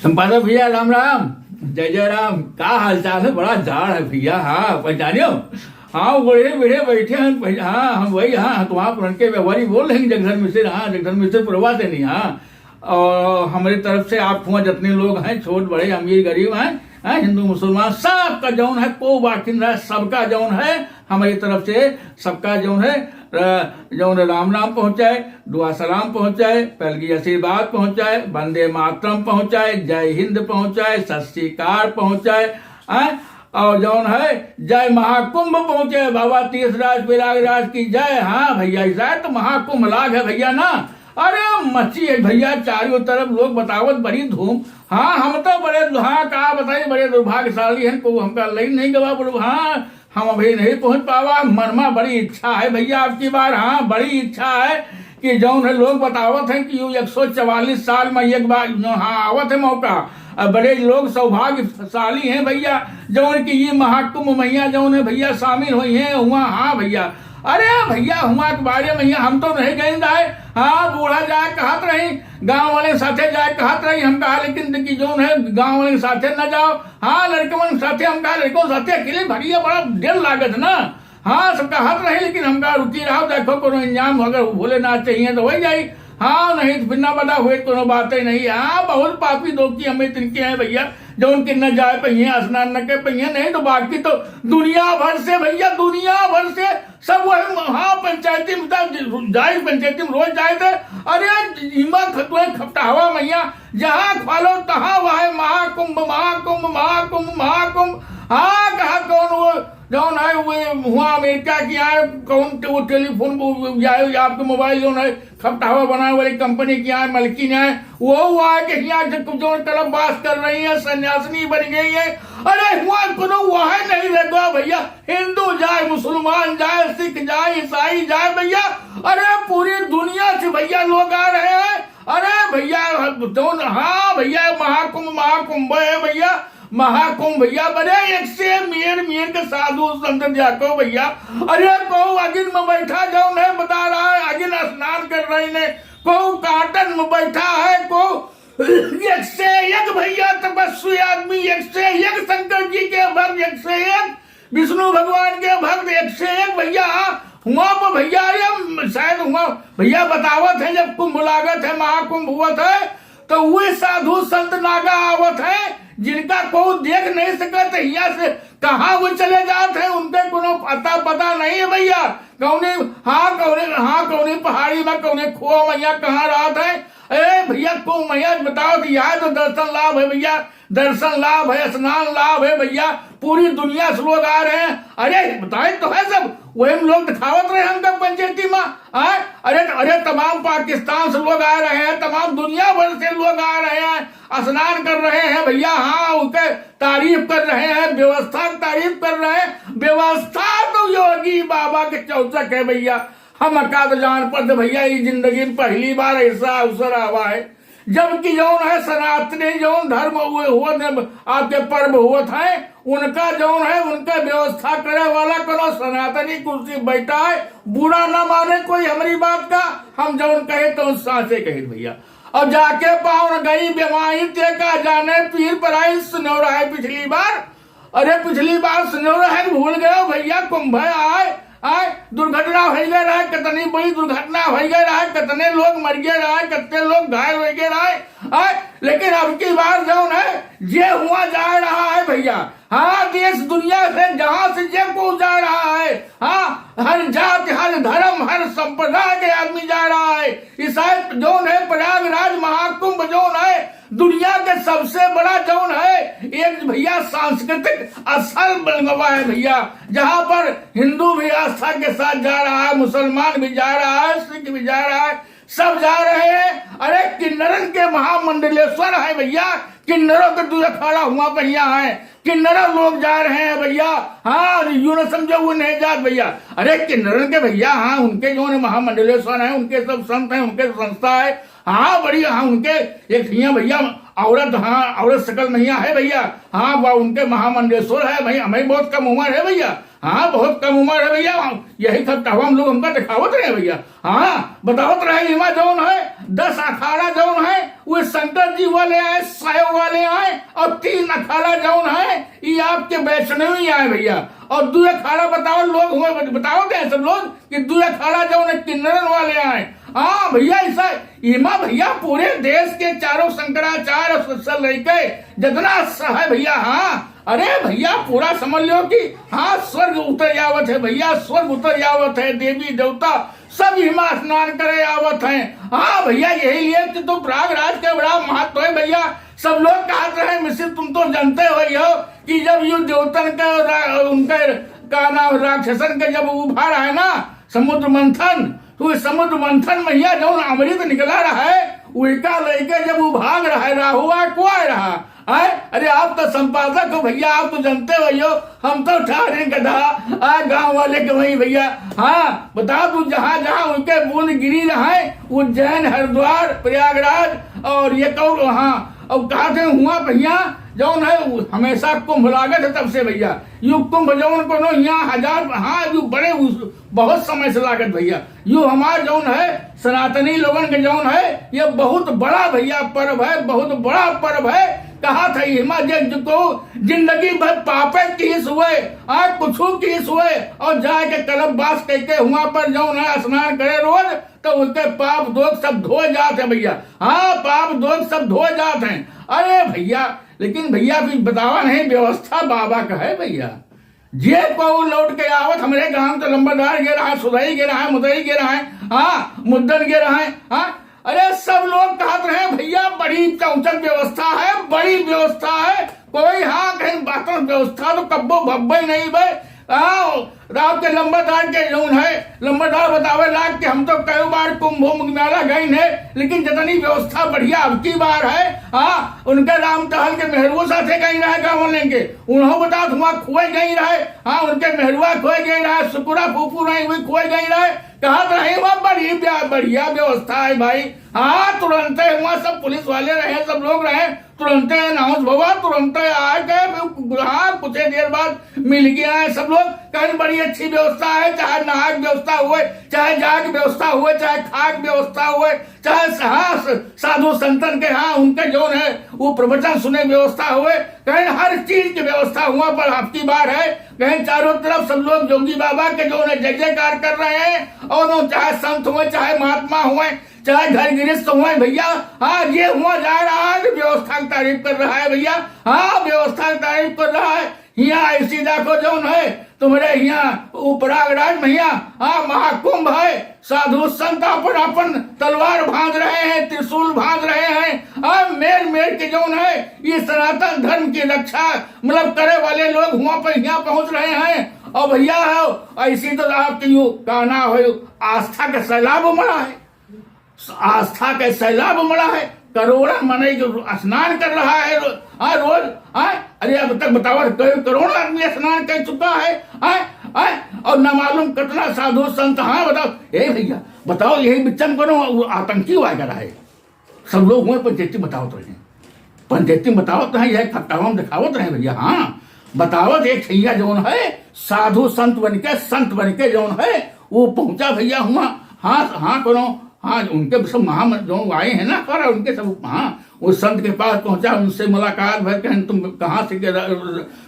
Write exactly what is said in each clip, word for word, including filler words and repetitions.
संपादक भैया, राम राम, जय जय राम। का हालचाल है? बड़ा जाड़ है भैया। हाँ, पहचानियो? हाँ, वो बूढ़े बूढ़े बैठे हैं, पहच-, हाँ, हम वही, हाँ, हम तुम्हारा पुरन के व्यवहारी बोल रहे हैं, जगधर मिश्र। हाँ, जगधर मिश्र पुरवा से नहीं। हाँ, और हमारी तरफ से आप हुआ जितने लोग हैं, छोट बड़े, अमीर गरीब हैं, हैं, हिंदू मुसलमान, सबका जौन है, को बाकी न रहे, सबका जौन है, हमारी तरफ से सबका जौन है, अ, जौन है, राम नाम पहुँचाए, दुआ सलाम पहुँचाए, पहल की आशीर्वाद पहुँचाए, वंदे मातरम पहुँचाए, जय हिंद पहुँचाए, सत श्री अकाल पहुँचाए, हैं? और जौन है, जय महाकुंभ पहुँचे, बाबा तीर्थराज प्रयागराज की जय। हाँ भैया, इस बार तो महाकुंभ लाग है भैया ना। अरे मची है भैया, चारों तरफ लोग बतावत बड़ी धूम। हाँ, हम तो बड़े, हाँ, का बताई, बड़े दुर्भाग्यशाली हैं, को हमका लाइन नहीं गवा बोलो। हाँ, हम अभी नहीं पहुँच पावा। मन मा बड़ी इच्छा है भैया, आपकी बार, हाँ, बड़ी इच्छा है कि जौन है, लोग बतावत हैं कि यू एक सौ चवालीस साल मा एक बार, हाँ, आवत है मौका। अब बड़े लोग सौभाग्यशाली हैं भैया, जौन कि ये महाकुंभ मैया जौन है भैया, शामिल हुई हैं हुआ। हाँ भैया, अरे भैया, हुआ के बारे में हम तो नहीं गए जाए। हाँ, बूढ़ा जाए कहत रही, गाँव वाले साथे जाए कहत रही, हम कहा, लेकिन देखी जौन है, गाँव वाले साथे न जाओ। हाँ, लड़कवन साथे, हम कहा, लड़कों साथे अकेले भरिया बड़ा दिल लागत ना। हाँ, सब कहत रही, लेकिन हम कहा, रुकी रहो, देखो कोनो इंजाम, अगर भोलेनाथ चाहिए तो हो जाई। हाँ, नहीं तो फिर ना बता हुए, कोनो बात ही नहीं। हाँ, बहुत पापी दो की हमें तिनके हैं भैया, जौन कि न जाए पहिए, स्नान न कर पहिए, नहीं तो बाकी तो दुनिया भर से भैया, दुनिया भर से सब वही म-, हाँ, पंचायती में तो जाए, पंचायती में रोज जाए थे। अरे, इमा खतुए खपटावा मैया, जहाँ खोलो तहाँ वह महाकुंभ, महाकुंभ, महाकुंभ, महाकुंभ। हाँ, कहा कौन वो, जौन है वो हुआ अमेरिका की आए, कौन टे-, वो टेलीफोन वो, वो, या, या आपके मोबाइल जौन है, खपटावा बनावे वाली कंपनी की आए, मलकिन आए, वो, वो आए के यहाँ से कुछ जौन कलम पास कर रही है, सन्यासिनी बन गई है। अरे, हुआ कोनो वह नहीं रह गया भैया, हिंदू जाए, मुसलमान जाए, सिख जाए, ईसाई जाए भैया, अरे पूरी दुनिया से भैया लोग आ रहे हैं। अरे भैया, जौन, हाँ भैया, महाकुंभ, महाकुंभ है भैया, महाकुंभ भैया, बड़े एक से मेर मेर के साधु संत जाको भैया। अरे को अगिन में बैठा जौन है बता रहा है, अगिन स्नान कर रही ने, को काटन में बैठा है, को एक से एक भैया तपस्वी आदमी, एक से एक शंकर जी के भक्त, एक से एक विष्णु भगवान के भक्त, एक से एक भैया। हुआ पर भैया, अरे शायद हुआ भैया बतावत है, जब कुंभ लागत है, महाकुंभ हुआ था, तो वे साधु संत नागा आवत है, जिनका कोई देख नहीं सकत है, यहाँ से कहाँ वो चले जात है, उनके कोनो अता पता नहीं है भैया। कौने, हाँ कौने, हाँ कौने पहाड़ी में, कौने खोह में, यहाँ कहाँ रहत है। ए भैया, कुंभ मैया बताओ कि यहाँ तो दर्शन लाभ है भैया, दर्शन लाभ है, स्नान लाभ है भैया, पूरी दुनिया से लोग आ रहे हैं। अरे बताए तो है सब, वही में लोग दिखावत रहे हमका पंचायती में। आए, अरे, अरे तमाम पाकिस्तान से लोग आ रहे हैं, तमाम दुनिया भर से लोग आ रहे हैं, स्नान कर रहे हैं भैया। हाँ, उनके तारीफ कर रहे हैं, व्यवस्था की तारीफ कर रहे हैं। व्यवस्था तो योगी बाबा के चौचक है भैया। हम का तो जान पड़ते भैया, ये जिंदगी में पहली बार ऐसा अवसर आवा है, जबकि जौन है सनातनी जौन धर्म हुए हुए ने आपके पर्व हुए थे, उनका जौन है उनका व्यवस्था करे वाला कोनो सनातनी कुर्सी बैठा है। बुरा ना माने कोई हमारी बात का, हम जौन कहे तो साँचे कहे भैया। अब जाके पावन गई बेमाई ते का जाने पीर पराई सुनौरा है पिछली बार। अरे पिछली बार सुनौरा है कि भूल गए हो भैया, कुंभ आए, आए दुर्घटना हो गए रहे, कितनी बड़ी दुर्घटना हो गए रहे, कितने लोग मर गए रहे, कितने लोग घायल हो गए रहे, आए लेकिन अब की बार जौन है जे हुआ जा रहा है भैया। हाँ, देश दुनिया से जहाँ से जे को जा रहा है, हाँ, हर जात, हर धर्म, हर संप्रदाय के आदमी जा रहा है। ईसाई जौन है, प्रयागराज महाकुंभ जौन है, दुनिया के सबसे बड़ा जौन है एक भैया सांस्कृतिक स्थल बन गवा है भैया, जहाँ पर हिंदू भी आस्था के साथ जा रहा है, मुसलमान भी जा रहा है, सिख भी जा रहा है, सब जा रहे हैं। अरे किन्नरन के महामंडलेश्वर है भैया, किन्नरों के दू अखाड़ा हुआ भैया है, किन्नरों लोग जा रहे हैं भैया। हाँ, यूं ना समझो वो नहीं जात भैया। अरे किन्नरन के भैया, हाँ, उनके जौन है महामंडलेश्वर है, उनके सब संत हैं, उनके संस्था है। हाँ, बड़ी, हाँ, उनके एक हियाँ भैया औरत, हाँ, औरत सकल मैया है भैया। हाँ, वह उनके महामंडलेश्वर है भैया, हमें बहुत कम उम्र है भैया। हाँ, बहुत कम उम्र है भइया। हाँ, यही खपटहवा में लोग हमका देखावत रहे भइया। हाँ, बतावत रहे, इमा जौन है, दस अखाड़ा जौन है, वो शंकर जी वाले आए, शैव वाले आए, और तीन अखाड़ा जौन है, ये आपके वैष्णवी आए भइया। और दो अखाड़ा बताओ लोग हुए, बतावत है सब लोग कि दो अखाड़ा जौन है, किन्नरन वाले आए। हाँ भइया, ऐसा इमा भइया पूरे देश के चारों शंकराचार्य से लेके जितना स-, है भइया, हाँ, अरे भइया, पूरा समझ लो कि हाँ, स्वर्ग उतर आवत है भइया, स्वर्ग उतर आवत है, देवी देवता सब इमा स्नान करे आवत हैं। हाँ भइया, यही लिए कि तो प्रयागराज के बड़ा महत्व है भइया। सब लोग कहत रहे, मिश्र, तुम तो जानते हो ही हो कि जब यू देवतन का रा-, उनके का नाम, राक्षसन के जब उभार है ना समुद्र मंथन, तो इस समुद्र मंथन में भइया जौन अमृत निकला रहा है, उनका लेके जब वो भाग रहा है, राहुआ को आ रहा है। अरे, आप तो संपादक हो भइया, आप तो जानते हो यो, हम तो ठहरे गधा, आ गांव वाले के वही भइया। हाँ, बता दूं, जहाँ जहाँ उनके बूंद गिरी रहे, उज्जैन, हरिद्वार, प्रयागराज और ये कौन, हाँ, और कहा थे हुआ भइया, जौन है, वो हमेशा कुंभ लागत है तब से भइया। यू कुंभ जौन कोनो यहाँ हजार, हाँ, यू बड़े उस, बहुत समय से लागत भइया। यू हमार जौन है, सनातनी लोगन के जौन है, ये बहुत बड़ा भइया पर्व है, बहुत बड़ा पर्व है। कहा था इमा जे को जिंदगी भर पापे किहिस हुए, आ कुछू किहिस हुए, और जाए के कलप बास कह के हुआ पर जौन है स्नान करे रोज, तो उनके पाप दोष सब धो जात है भइया। हाँ, पाप दोष सब धो जात हैं। अरे भइया, लेकिन भइया कुछ बतावा नहीं, व्यवस्था बाबा का है भइया। जे को लौट के आवत, हमरे गांव तो लंबरदार गे रहा, सुधई गे रहा, मुदई गे रहा, हाँ, मुद्दन गे रहा, हाँ। अरे, सब लोग कहत रहे, "भइया, बड़ी चौचक व्यवस्था है, बड़ी व्यवस्था है।" कोई हाँ कहीं बातन व्यवस्था तो कब्बो भब्बे नहीं बे। हाँ, राव के लंबरदार के जौन है, लंबरदार बतावे लाग कि हम तो कई बार कुंभ मेला गइन है, लेकिन जितनी व्यवस्था बढ़िया अब की बार है, हाँ, उनके राम टहल के मेहरुओ साथे गइन रहे गाँव लेके, उन्हों बतात हुआ खोए गइन रहे, हाँ, उनके मेहरुआ खोए गइन रहे, सुकुरा फूफू रहे, वही खोए गइन रहे, कहत रहे, "वाह, बड़ी ब्या-, बढ़िया व्यवस्था है भाई।" हाँ, तुरंते हुआ सब पुलिस वाले रहे, सब लोग रहे, तुरंते अनाउंस भवा, तुरंते आके फिर, हाँ, कुछ देर बाद मिल गया है सब लोग। कहीं बड़ी अच्छी व्यवस्था है, चाहे नहाए के व्यवस्था हुए, चाहे जाए के व्यवस्था हुए, चाहे खाए के व्यवस्था हुए, चाहे स-, हाँ, स-, साधु संतन के, हाँ, उनके जौन है, वो प्रवचन सुने व्यवस्था हुए, कहीं हर चीज की व्यवस्था हुआ पर आपकी बार है। कहीं चारों तरफ सब लोग जोगी बाबा के जौन है जय जयकार कर रहे हैं, और वो चाहे संत हुए, चाहे महात्मा हुए, चाहे घर गृहस्थ हुए भइया, हाँ, ये हुआ जा रहा है, व्यवस्था की तारीफ कर रहा है भइया, हाँ, व्यवस्था की तारीफ कर रहा है। यहाँ ऐसी देखो जौन है, तुम्हरे यहाँ उ प्रयागराज में यहाँ, हाँ, महाकुंभ है, साधु संत अपन अपन तलवार भांज रहे हैं, त्रिशूल भांज रहे हैं, हाँ, मेर मेर के जौन है, ये सनातन धर्म की रक्षा मतलब करे वाले लोग हुआ पर यहाँ पहुँच रहे हैं। और भइया हो, ऐसी तो आपके यू का ना हो, आस्था के सैलाब उमड़ा है। आस्था के सैलाब उमड़ा है, करोड़न मनई जो स्नान कर रहा है रो-, हाँ, रोज, हाँ, अरे अब तक बतावा, कई करोड़ आदमी स्नान कर चुका है, हाँ, हाँ, और न मालूम कितना साधु संत, हाँ, बताओ, ए भइया, बताओ, यही बिच्चन कोनो आतंकी वागर है, सब लोग हुए पंचायती बतावत रहे, पंचायती बतावत रहे, यह खट्टावा में दिखावत रहे भइया, हाँ, बतावत एक ठैया जौन है, साधु संत बन के, संत बन के जौन है, वो पहुंचा भइया हुआ, हाँ, हाँ, कोनो हाँ, उनके सब महा-, जो आए हैं ना, सारा उनके सब, हाँ, उस संत के पास पहुंचा, उनसे मुलाकात भई, कहन, "तुम कहाँ से,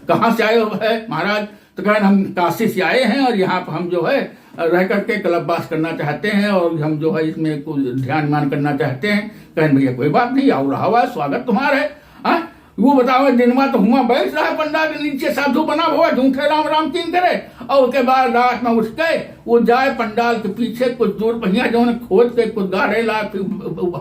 कहाँ से आए हो है महाराज?" तो कहन, "हम काशी से आए हैं और यहाँ पर हम जो है रह करके कल्पवास करना चाहते हैं और हम जो है इसमें कुछ ध्यान मान करना चाहते हैं।" कहन, "भइया कोई बात नहीं, आओ रहा हुआ है, स्वागत तुम्हारा है।" हाँ? वो बतावे, दिन में तो हुआ बैठ रहा है पंडाल के नीचे, साधु बना हुआ, झूठे राम राम किन करे, और उसके बाद रात में उठ के वो जाए पंडाल के पीछे कुछ दूर पहिया जौन खोद के कुछ गाड़े ला, फिर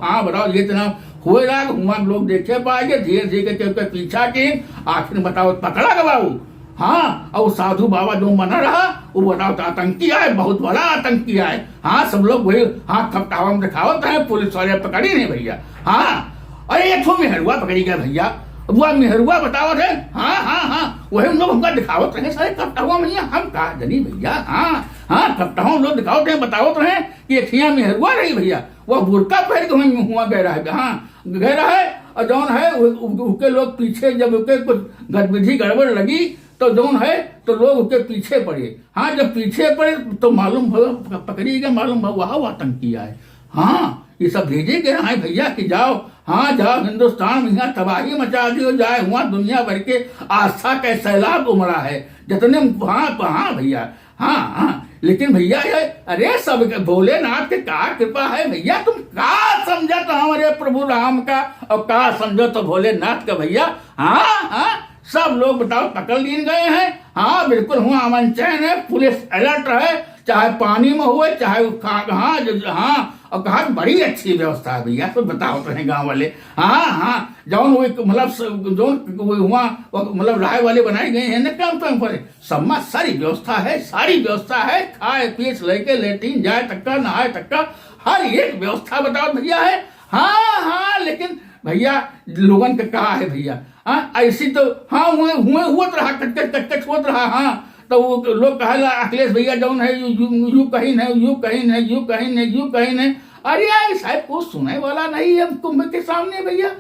हाँ बताओ, ये इतना हुए ला, हुआ लोग देखे पाएंगे, धीरे धीरे के, के पीछा किन, आखिर में बताओ पकड़ा गवा वो। हाँ, और साधु बाबा जो बना रहा, वो बताओ तो आतंकी आए, बहुत बड़ा आतंकी आए। हाँ, सब लोग वही, हाँ, खपटावा में दिखावत हैं, पुलिस वाले पकड़ी नहीं भइया। हाँ, अरे, एक ठो मेहरुआ पकड़ी गए भइया। अब वह मेहरुआ बतावत है, हाँ, हाँ, हाँ, वही हम लोग हमका दिखावत रहे, सारे खपटावा में, हम का जनी भइया, हाँ, हाँ, खपटावा हम लोग दिखावत रहे, बतावत रहे कि एक हियाँ मेहरुआ रही भइया, वह बुरका पहन के वहीं हुआ गए रहे, हाँ, गए रहे, और जौन है, उ-, उ-, उनके लोग पीछे जब उनके कुछ गतिविधि गड़बड़ लगी, तो जौन है, तो लोग उसके पीछे पड़े। हाँ, जब पीछे पड़े तो मालूम भवा, पकड़ी गए, मालूम भवा, वह आतंकी आए। हाँ, ये सब भेजे गए हैं भैया कि जाओ, हाँ, जाओ हिंदुस्तान में यहाँ तबाही मचा दियो जाए, वहाँ दुनिया भर के आस्था का सैलाब उमड़ा है। जितने, हाँ, हाँ भैया, हाँ, हाँ, लेकिन भैया ये, अरे, सब के भोलेनाथ के का कृपा है भैया, तुम का समझत हो हमारे प्रभु राम का और का समझत हो भोलेनाथ का भैया? हाँ, हाँ, सब लोग बताओ पकड़ लीन गए हैं। हाँ, बिल्कुल हुआ अमन चैन है, पुलिस अलर्ट है, चाहे पानी में हुए, चाहे वो खा-, हाँ, जो, हाँ, और कहा बड़ी अच्छी व्यवस्था है भैया, सब बताओ तो हैं गाँव वाले। हाँ, हाँ, जौन वो एक, मतलब, स-, जौन वो हुआ, वो, मतलब, राय वाले बनाए गए हैं ना कैंप पर, सब में सारी व्यवस्था है, सारी व्यवस्था है, खाए पिए से लेके लेटरिन जाए तक का, नहाए तक का, हर एक व्यवस्था बताओ भैया है। हाँ, हाँ, लेकिन भैया, लोगन का कहा है भैया? हाँ, ऐसी तो, हाँ, हुए, हुए, हुआ तो रहा, कच कच, कच कच हुआ तो रहा, हाँ। तो वो लोग कहला, "अखिलेश भैया जौन है, यू, यू, यू कहीं है, यू कहीं है, यू कहीं है, यू कहीं है।" अरे यार, साहब, कुछ सुने वाला नहीं है कुंभ के सामने भैया।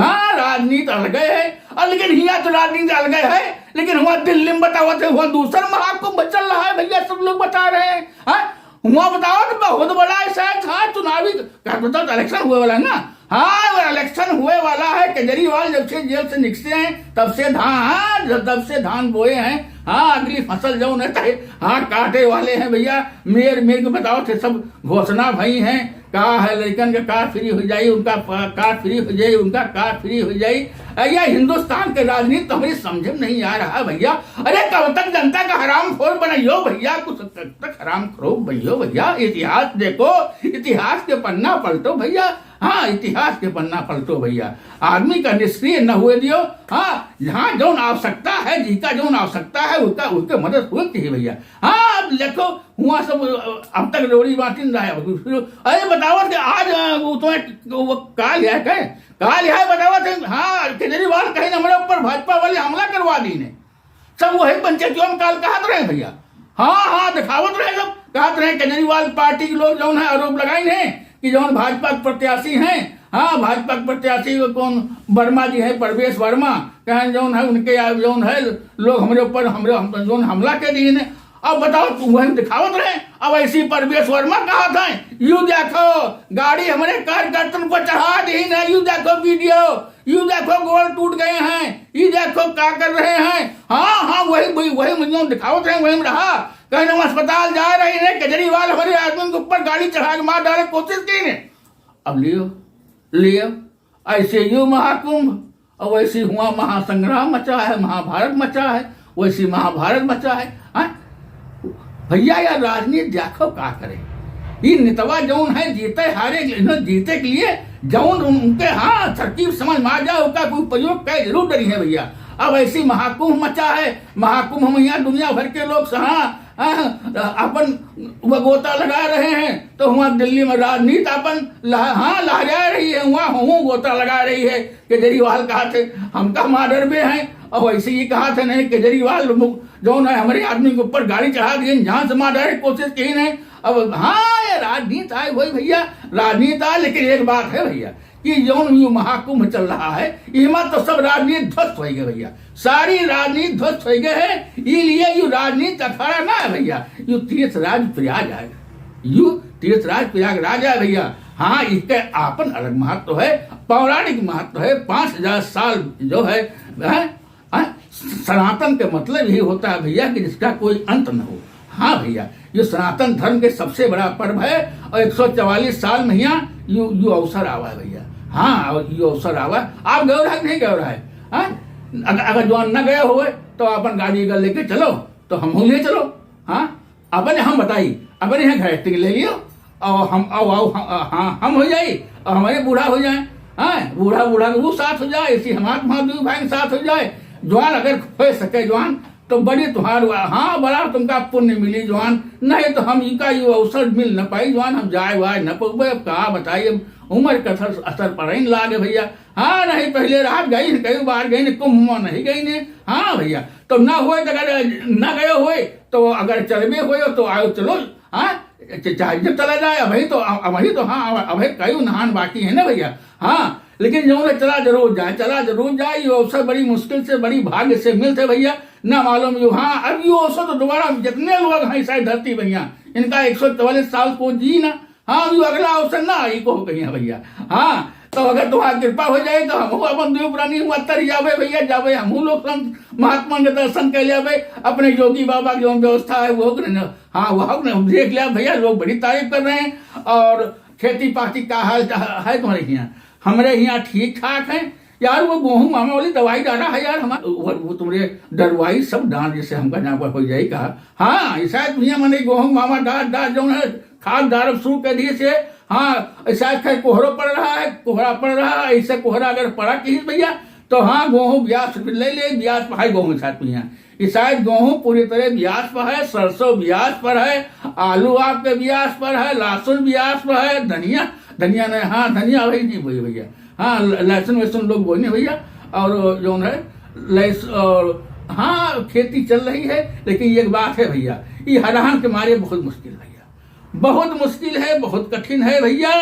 हाँ, राजनीति अलगे है, और लेकिन हियाँ तो राजनीति अलगे है, लेकिन हुआ दिल्ली में बतावत है, हुआ दूसर महाकुंभ चल रहा है भैया, सब लोग बता रहे हैं। हाँ, हुआ बतावत बहुत बड़ा है शायद, हाँ, चुनावी, क्या बताओ, इलेक्शन हुए वाला है ना? हाँ, वो इलेक्शन हुए वाला है। केजरीवाल जब से जेल से निकसे हैं, तब से धान, हाँ, जब, तब से धान बोए हैं। हाँ, अगली फसल जौन है, तहे, हाँ, काटे वाले हैं भैया। मेर, मेर के बताओ थे, सब घोषणा भई हैं। का है, लड़कन के कार फ्री हो जाई, उनका प-, कार फ्री हो जाई, उनका कार फ्री हो जाई। अरे, ये हिंदुस्तान के राजनीति तो हमारी समझ में नहीं आ रहा भैया। अरे, कब तक जनता का हरामखोर बनाइयो भैया, कुछ तक, तक हरामखोर बनियो भैया। इतिहास देखो, इतिहास के पन्ना पलटो भैया। हाँ, इतिहास के पन्ना पलटो भैया, आदमी का निष्क्रिय न हुए दियो। हाँ, जहाँ जौन आवश्यकता है, जिसका जौन आवश्यकता है, उसका, उसके मदद हुए चाहिए भैया। हाँ, अब देखो, हुआ सब, अ, अब तक रोड़ी बांटिन रहा है। अरे बताओ कि आज, अ, वो तो है, वो काल है, कहे? काल है, बताओ थे, हाँ, केजरीवाल कहीं हमरे ऊपर भाजपा वाले हमला करवा दीने। सब वही पंचायतियों में काल कहत रहे भैया। हाँ, हाँ, दिखावत रहे सब, कहत रहे केजरीवाल पार्टी के लोग जौन है आरोप लगाइन है कि जौन भाजपा के प्रत्याशी हैं, हाँ, भाजपा के प्रत्याशी वो कौन वर्मा जी हैं, प्रवेश वर्मा, कहें जौन है उनके या-, जौन है लोग हमरे ऊपर, हमरे, हम, जौन हमला के दीन है। अब बताओ, तू वही दिखावत रहे। अब ऐसी प्रवेश वर्मा कहत हैं, यू देखो, गाड़ी हमरे कार्यकर्तन पर चढ़ा दीन है, यू देखो वीडियो, यू देखो गोड़ टूट गए हैं, यू देखो क्या कर रहे हैं। हाँ, हाँ, वही, वही, वही मुझे दिखावत रहे, वही में रहा। कहीं हम अस्पताल जा रहे हैं, केजरीवाल हमारे आदमी के ऊपर गाड़ी चढ़ा के मार डाले कोशिश कीन है। अब लियो, लियो, ऐसे यू महाकुंभ, और वैसे हुआ महासंग्राम मचा है, महाभारत मचा है, वैसे महाभारत मचा है। हाँ? भैया, यार, राजनीति देखो का करे। ये नेतवा जौन है, जीते हारे के लिए, जीते के लिए जौन उन-, उनके, हाँ, तरकीब समझ में आ जाए, उसका कोई उपयोग करे जरूर डरी है भैया। अब ऐसी महाकुंभ मचा है, महाकुंभ में यहाँ दुनिया भर के लोग से, हाँ, हाँ, अपन वो गोता लगा रहे हैं, तो वहाँ दिल्ली में राजनीति अपन लह-, हाँ, लहरा रही है, वहाँ हूँ गोता लगा रही है। केजरीवाल कहा थे, "हम का मार डरबे हैं?" और वैसे ही कहा थे, "नहीं, केजरीवाल मु-, जौन है, हमारे आदमी के ऊपर गाड़ी चढ़ा दिए, जान से मार डाले कोशिश की नहीं।" अब हाँ, ये राजनीति आए वही भैया, राजनीति आए, लेकिन एक बात है भैया, कि जौन यू महाकुंभ चल रहा है, इमा तो सब राजनीति ध्वस्त होइ गए भैया, सारी राजनीति ध्वस्त होइ गए है। ये लिए यू राजनीति अखाड़ा ना है भैया, यू तीर्थ राज प्रयाग आए, यू तीर्थ राज प्रयागराज आए भैया। हाँ, इसके आपन अलग महत्व है, पौराणिक महत्व है। पाँच हजार साल जो है, है, हैं? सनातन के मतलब यही होता है भैया कि जिसका कोई अंत न हो। हाँ भैया, ये सनातन धर्म के सबसे बड़ा पर्व है और एक सौ चवालीस साल में यहाँ यू, यू अवसर आवा है भैया। हाँ, और यू अवसर आवा है। आप गए रहा कि नहीं गए रहा है? हाँ? अगर, अगर जौन न गए हुए तो अपन गाड़ी अगर लेके चलो तो हम ले चलो। हाँ, अपने हम बताई, अपने यहाँ घर टिंग ले लियो, और हम, आओ, आओ, हाँ, हाँ, हम हो जाई, और हमारे बूढ़ा हो जाए, हाँ, बूढ़ा, बूढ़ा के वो साथ हो जाए, इसी हमारे, हमारे दो भाई के साथ हो जाए, जवान अगर हो सके जवान, तो बड़ी तुम्हार वा-, हाँ, बड़ा तुमका पुण्य मिली जवान, नहीं तो हम इनका ये अवसर मिल न पाई जवान, हम जाए वाए न पउबे। अब का बताई, अब उम्र का असर, असर पड़े न लागे भैया। हाँ, नहीं, पहले रात गई न, कई बार गई न, कुंभ में नहीं गई न। हाँ भैया, तो ना हुए तो अगर ना गए हुए, तो अगर चलबे हुए तो आओ चलो, हाँ, च-, चाहे जब चला जाए, अबही तो, अबही तो, हाँ, अबही कई नहान बाकी है ना भैया। हाँ, लेकिन जौन है, चला जरूर जाए, चला जरूर जाए। ये अवसर बड़ी मुश्किल से, बड़ी भाग्य से मिलते भैया, ना मालूम यो। हाँ, अब यो अवसर तो दोबारा जितने लोग हैं इस धरती भैया, इनका एक सौ चवालीस साल को जी ना, हाँ, यो अगला अवसर ना आई को कहिया भैया। हाँ, तो अगर तुम्हारी कृपा हो जाए तो हमहू अपन दुई प्राणी हुआ तर जावे भैया, जावे हमहू लोग संत महात्मा के दर्शन कर जावे, अपने योगी बाबा की जौन व्यवस्था है वो, हाँ, वो हम देख लिया भैया, लोग बड़ी तारीफ कर रहे हैं। और खेती पाती का हाल है तुम्हारे यहाँ? हमरे यहाँ ठीक ठाक है यार। वो गोहूँ मामा वाली दवाई डाला है यार, हमार वो, वो तुम्हारे डरवाई सब डाल, जैसे हमका यहाँ पर हो जाए कहा। हाँ, ऐसा है दुनिया में नहीं, गोहूँ मामा डाल डाल जौन है, खाद डालब शुरू कर दिए से। हाँ, ऐसा है खैर कोहरो पड़ रहा है, कोहरा पड़ रहा है, ऐसे कोहरा अगर पड़ा किसी भैया तो हाँ, गोहूँ ब्यास ले ले, ब्यास भाई गोहूँ साथ में यहाँ। ई शायद गेहूं पूरी तरह ब्याज पर है, सरसों ब्याज पर है, आलू आपके ब्याज पर है, लहसुन ब्याज पर है, धनिया, धनिया नहीं, हाँ, धनिया भाई नहीं बोई भैया, हाँ, ल-, लहसुन वहसुन लोग बोई नहीं भैया। और जौन है लहस-, और हाँ, खेती चल रही है, लेकिन एक बात है भैया, ये हरान के मारे बहुत मुश्किल भैया, बहुत मुश्किल है, बहुत कठिन है भैया।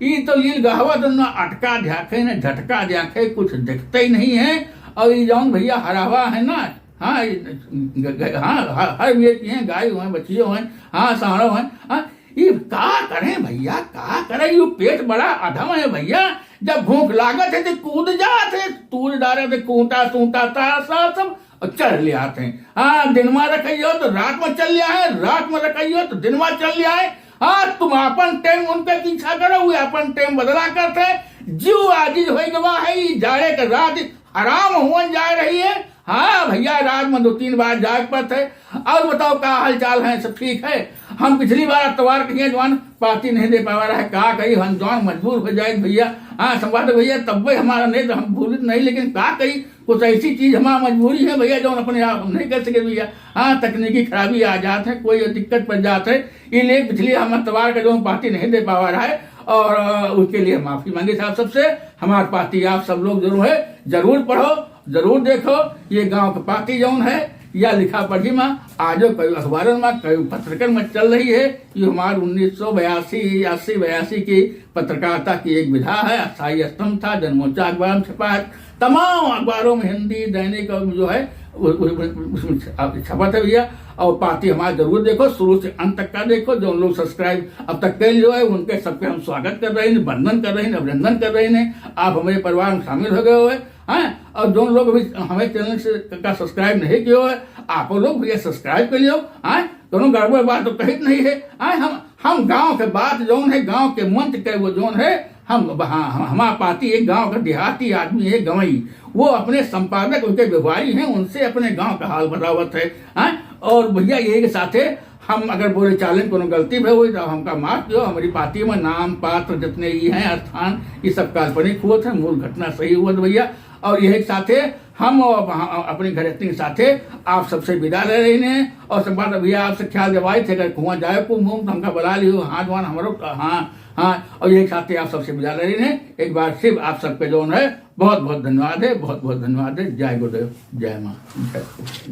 ई तो लील गहवा तो ना अटका द्याखे, ना झटका द्याखे, कुछ दिखते ही नहीं है। और ये जौन भैया हरावा है ना, हाँ, ये ग-, ग-, हाँ, हर, हर मेर की हैं, गाय हुए, बछियो हुए, हाँ, साँड़ो हुए, हाँ, ये का करें भैया, का करें, यो पेट बड़ा अधम है भैया। जब भूख लागत है तो कूद जात है, तूर डारे थे, कूटा सूटा तार सार सब और चढ़ ले आते हैं। हाँ, दिन में रखियो तो रात में चल ले आए, रात में रखियो तो दिन में चल ले आए। हाँ, तुम अपन टाइम उन पे पीछा करो, वो अपन टाइम बदला करते हैं। जीव आजिज हो गवा है, ये जाड़े के रात आराम हुअन जा रही है। हाँ भैया, रात में दो तीन बार जाग पड़त है। और बताओ, का हाल चाल है? सब ठीक है? हम पिछली बार अतवार कहिए जवान पाती नहीं दे पावा रहा है, का कही, हम जवान मजबूर हो जाए भैया। हाँ, संवाद भैया, तब भी हमारा नहीं तो हम भूलित नहीं, लेकिन का कही, कुछ ऐसी चीज हमारा मजबूरी है भैया, जो अपने आप हम नहीं कर सके भैया। हाँ, तकनीकी खराबी आ जात है, कोई दिक्कत पड़ जात है, ये लिए पिछली हम अतवार का जो हम पाती नहीं दे पावा रहा है, और अ, उसके लिए माफी मांगे साहब सबसे। हमार पाती आप सब लोग जरूर है, जरूर पढ़ो, जरूर देखो। ये गांव के पाती जौन है, या लिखा पढ़ी में आजो कई अखबारन में, कई पत्रकन में चल रही है। ये हमार उन्नीस सौ बयासी, अस्सी बयासी की पत्रकारिता की एक विधा है, अस्थायी स्तंभ था, जनमोर्चा अखबार में छपा है, तमाम अखबारों में, हिंदी, दैनिक और जो है, उ-, उ-, उ-, उसमें छ-, छपत है भैया। और पाती हमारा जरूर देखो, शुरू से अंत तक का देखो। जो लोग सब्सक्राइब अब तक कर लियो है, उनके सबके हम स्वागत कर रहे हैं, वंदन कर रहे हैं, अभिनंदन कर रहे हैं। आप हमारे परिवार में शामिल हो गए हो, हैं? और जो लोग अभी हमारे चैनल से, का सब्सक्राइब नहीं कियो है, आप लोग भैया सब्सक्राइब कर लियो, हैं? कोनो गड़बड़ बात तो कहित नहीं है, हैं? हम, हम गांव के बात जौन है, गांव के मंच के वो जौन है, हम, हाँ, हम, हमार पाती एक गांव का देहाती आदमी है, गंवई, वो अपने संपादक, उनके व्यवहारी हैं, उनसे अपने गांव का हाल बतावत है, हैं? और भैया, यही के साथे हम अगर बोले चालें कोनो गलती भई होई, तो हमका माफ कियो। हमारी पाती में नाम, पात्र जितने ही हैं, स्थान, ये सब काल्पनिक हुवत है, मूल घटना सही हुवत भैया। और यही के साथे हम अप-, अपने घरे इतने के साथे आप सबसे विदा ले रहे हैं। और संवाद भैया, आपसे ख्याल जवाई थे, अगर कुआं जाए कुंभ उंभ, तो हमका बुला लियो, हाथ वान हमरो, हाँ, हाँ। और यही साथे आप सबसे विदा ले रहे हैं। एक बार फिर आप सबके जौन है, बहुत बहुत धन्यवाद है, बहुत बहुत धन्यवाद है। जय गुरुदेव, जय माँ, जय।